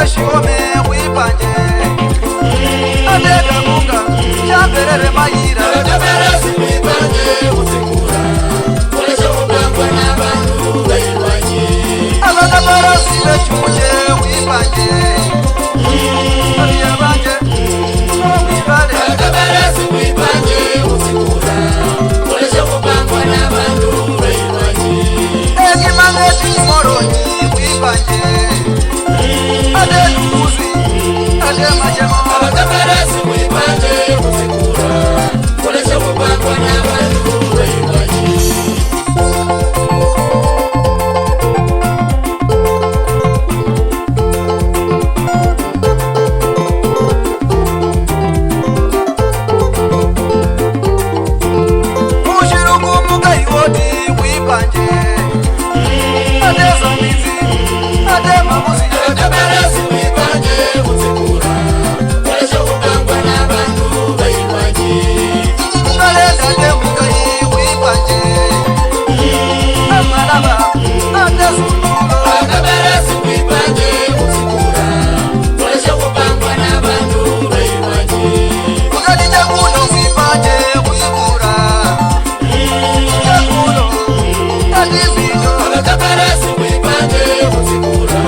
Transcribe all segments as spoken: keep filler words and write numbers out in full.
Shiome khwipanje, ate kamunga, shamberere mayira. Abakabarasi khwipanje khutsikura, khuleshe khupangwa nabandu bayilwanyi. Abakabarasi bechuje khwipanje, balia banje, nomwibale. Abakabarasi khwipanje khutsikura, khuleshe khupangwa nabandu bayilwanyi. Ekimanga ekisimolonyi khwipanje. Ate lukuzwi, ate machemo. Abakabarasi khwipanje khutsikura, khuleshe khupangwa nabandu bayilwanyi. Mushiruku mukayi woti khwipanje. Ate zombitsi, ate mabusi. Abakabarasi khwipanje khutsikura, khuleshe khupangwa nabandu bayilwanyi. Mukalenda ate mukayi khwipanje. Amalaba, ate sundulo. Abakabarasi khwipanje khutsikura, khuleshe khupangwa nabandu bayilwanyi. Mukali chakuno khwipanje khwikura. Abakabarasi khwipanje khutsikura,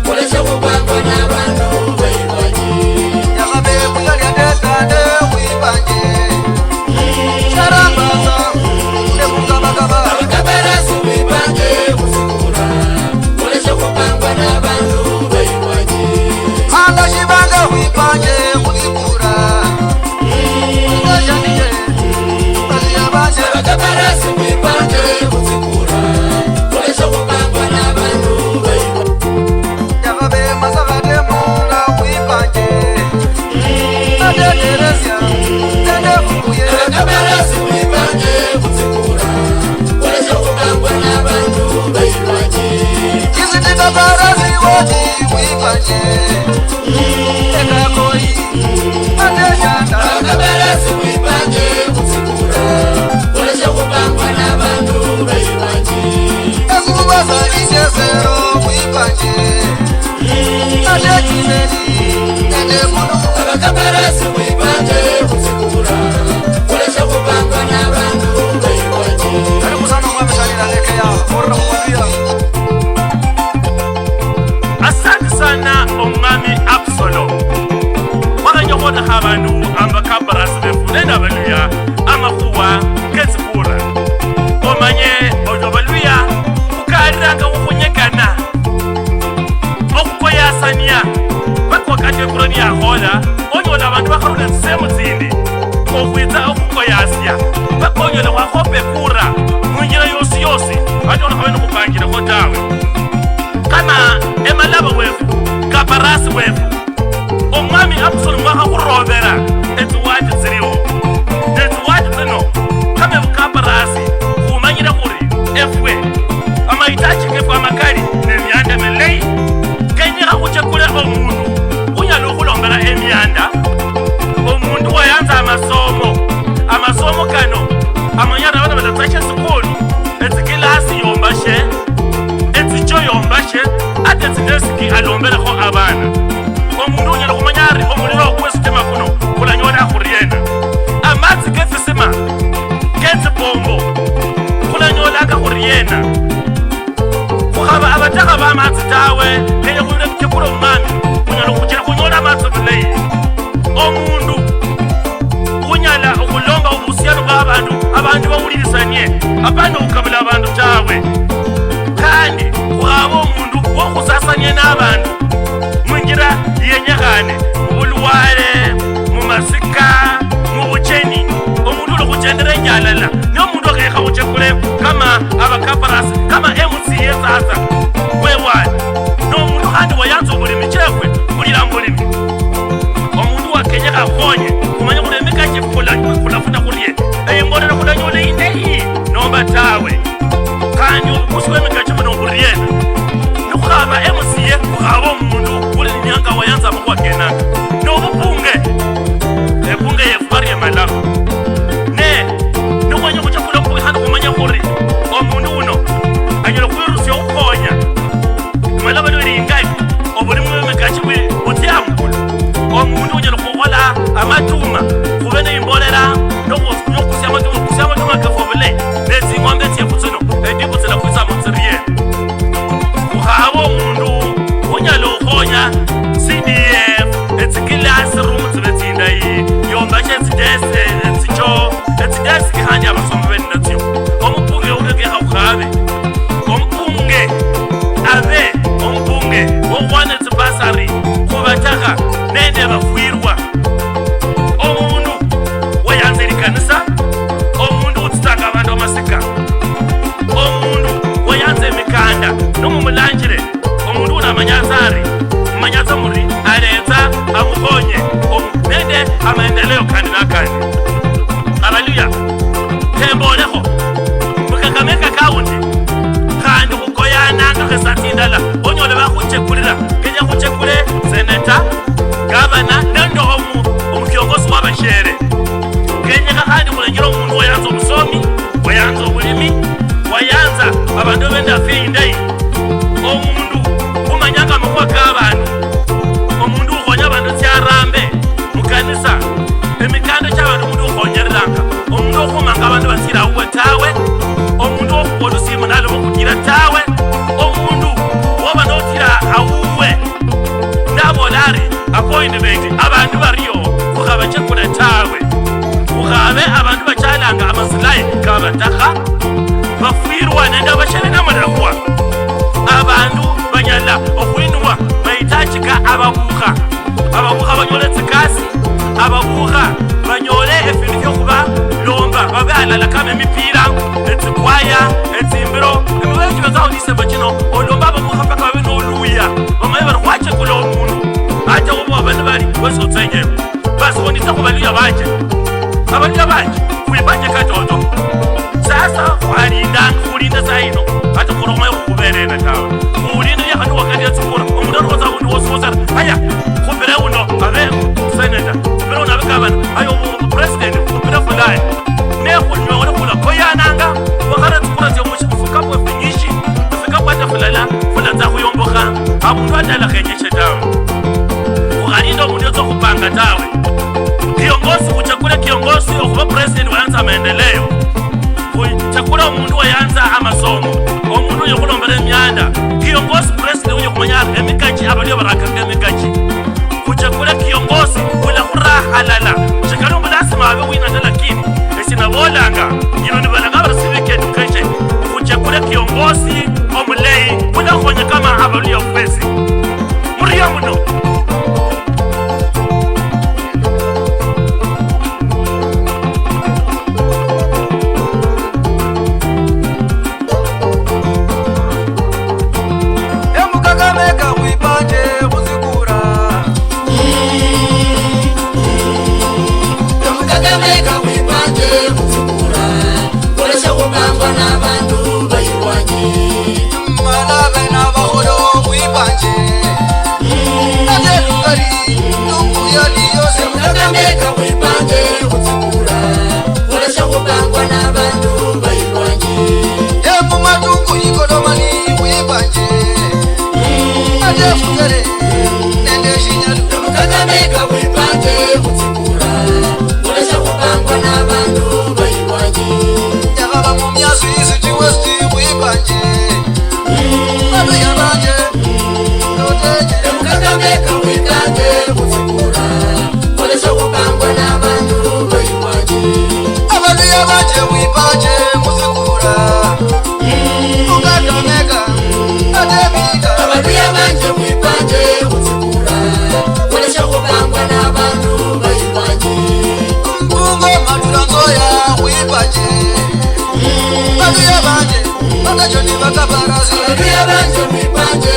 khuleshe khupangwa nabandu bayilwanyi. Yakhabe khuyalya tetane khwipanje. Sharambaza, ne mukabakaba. Abakabarasi khwipanje khutsikura, khuleshe khupangwa nabandu bayilwanyi. Anga shibanga khwipanje khutsikura. Abakabarasi khwipanje khutsikura, khuleshe khupangwa nabandu bayilwanyi. Yakhabe masakha temunga khwipanje. Ateteresia, tende khuye. Abakabarasi khwipanje khutsikura, khuleshe khupangwa nabandu bayilwanyi. Kiziti kabarasi woti khwipanje. Ekakoyi. Abakabarasi khwipanje khutsikura, khuleshe khupangwa nabandu bayilwanyi. Ekuba sali syesero khwipanje. Ate chiseli, ate munu. Abakabarasi khwipanje khutsikura, khuleshe khupangwa nabandu bayilwanyi. Karibu sana Omwami Shalila Lekeya, khurula khu Maluya. Asante sana Omwami Absalom. Khwakhacha khwolekha abandu abakabarasi befu nende abaluya amakhuwa ketsikura. Omanye olwa abaluya khukaalilanga khukhunyekana, okhukoyasania, paka wakati ekura niyakhola, onyola abandu bakharula tsisehemu tsindi okhwitsa okhukoyasia, paka onyola khwakhopa ekura munjira yosi yosi, ata olwa khaba nikhupangirekho tawe. Kama emalaba wefu, kabarasi wefu, Omwami Absalom wakhakhurobera etsiwadi tsiliho. Ne tsiwadi tsino, kama ebukabarasi, khumanyire khuri efwe, amahitaji kefwe amakali nemianda mileyi. Kenyekha khuchekule omundu unyala okhulombera emianda, omundu wayanza amasomo, amasomo kano amanyire abana batatsacha esukulu, etsikilasi yombashe, etsicho yombashe, ata etsidesiki alomberekho abana. Omundu onyala khumanya ari omuliro kwesitima kuno kulanyola khuriena? Amatsi kefisima ketsipombo kulanyolaka khuriena? Khukhaba abatakha bamatsi tawe, kenya khulekekula omwami, khunyala khuchira khunyola amatsi bulayi. Omundu unyala okhulomba obusiano bwa abandu, abandu bawulilisanie, apana okhukabula abandu tawe. Khandi khwaba omundu wokhusasania nabandu munjira yenyekhane, mubulwale, mumasika, mubucheni, omundu ulikhuchendera enyalala, ne omundu akhekha khuchekule kama abakabarasi, kama M C A sasa. Wewale. Nomundu khandi wayanza obulimi, chefwe khulira mubulimi. Omundu wakenyekha akhonye, khumanye khuli emika chiefu khula-, khulafuna khurie, eyi mbolera khulanyola indeyi nomba tawe. Khandi obukusi bwemika chino noburiena? Nikhukhaba M C A, khukhaba omundu uli ninyanga wayanza amakhuwa kenaka. Nobubunge, ebunge yefu bari emalako. Ne nikhwenya khuchakula khubwi khandi khumanye khuri omundu uno anyala khwirusia okhukhonya. Emalako nio lingai, obulimi bwemika chino Khandi abasomi bali natsio. Omupunge urekekha khukhabe. Omupunge abe omupunge wokhwana etsibasari khubatakha nende bafwirwa. Omundu wayanza elikanisa, omundu utsitsanga abandu amasika, omundu wayanza emikanda, nomumulanjire. Omundu uno amanyatsa ari, mumanyatsa muri aletsa amukhonye omu-, nende amaendeleo kandi nakandi. Haleluya. Khembolekho, mu Kakamega County, khandi khukoyananga khesa tsindala, onyola bakhuchekulira, kenya khuchekule seneta, gavana, nende omu-, omukiongosi wabashere. Kenyekha khandi khulenjera omundu wayanza obusomi, wayanza obulimi, wayanza abandu bende afya indayi. Omundu umanyanga amakhuwa kabandu, omundu ukhonya abandu tsiarambe mukanisa, emikanda chiabandu, omundu ukhonyereranga, omundu okhumanga abandu batsira awuwe tawe, omundu okhupa olusimu naloba okhutira tawe, omundu woba notira awuwe nabola ari appointment abandu bario khukhabachekula tawe, khukhabe abandu bachalanga amasilahi kabatakha. Bafwirwa nende abashali namulakwa. Abandu banyala okhwinua mahitaji ka ababukha. Ababukha banyole tsikasi, ababukha banyole efindu fiokhubaloomba, babe alala kama emipira, etsikwaya, etsimbiro, emibayo chibetsaho December chino, olomba ababukha mpaka babe noluya, bamanye bari khwachekula omundu, acha khuboba bali bali wesi otsenjeba. Basi, khunitsa khubaluya banje. Abaluya banje, khwibanje katoto. Sasa, khwalindanga, khulinda saa yino, ata khurong'oyo khuberena tawe. Khulinda yakhali wakati ya tsikura, omundu alikho tsa abundu wosi wosi ari, "Haya, khupire uno abe senator, khupire uno abe gavana, haya, obu, obu president, khupire fulani." Ne khunyole khulakoyananga, khwakhara tsikura tsio mushi-, mufukapo finyishi, mufukapo ata fulala, fulatsa khuyombokha, abundu ata alakhenyeshe tawe. Khukhalinde omundu yatsa okhupanga tawe. Kiongozi, khuchakule kiongozi okhuba president wayanza maendeleo. Khuchakule omundu wayanza amasomo, omundu uyo khulombela emianda. Kiongozi president uyo khumanya ari emikachi, abalio barakanga emikachi. Khuchakule kiongozi ulakhura halala. Shikali mbu lazima abe wina ta, lakini esie nabolanga, yino nibalanga bari civic education. Khuchakule kiongozi omuleyi, ulakhonya kama abaluya fwesi. Murio muno. Emukakameka khwipanje khutsikura. Emukakameka khwipanje khutsikura. Khuleshe khupangwa nabandu bayilwanyi. Mana bena bakholo khwipanje. Ate lukali, nungu yali yose. Kakamega khwipanje khutsikura. Khuleshe khupangwa nabandu bayilwanyi. Emu matungu yikolomani khwipanje. Ate fukere, nende shinyalu. Kakamega khwipanje khutsikura. Khuleshe khupangwa nabandu bayilwanyi. Yakhaba mu myasi yisi chiwesti khwipanje. Baluya banje, noteje. Emukakamega khwipanje khutsikura. Khuleshe khupangwa nabandu bayilwanyi. Abaluya banje khwipanje khutsikura. Mukakamega, ate Bika. Abaluya banje khwipanje khutsikura. Khuleshe khupangwa nabandu bayilwanyi. Mbungo Matula Nzoya khwipanje. Baluya banje, batacho ni bakabarasi. Abaluya banje khwipanje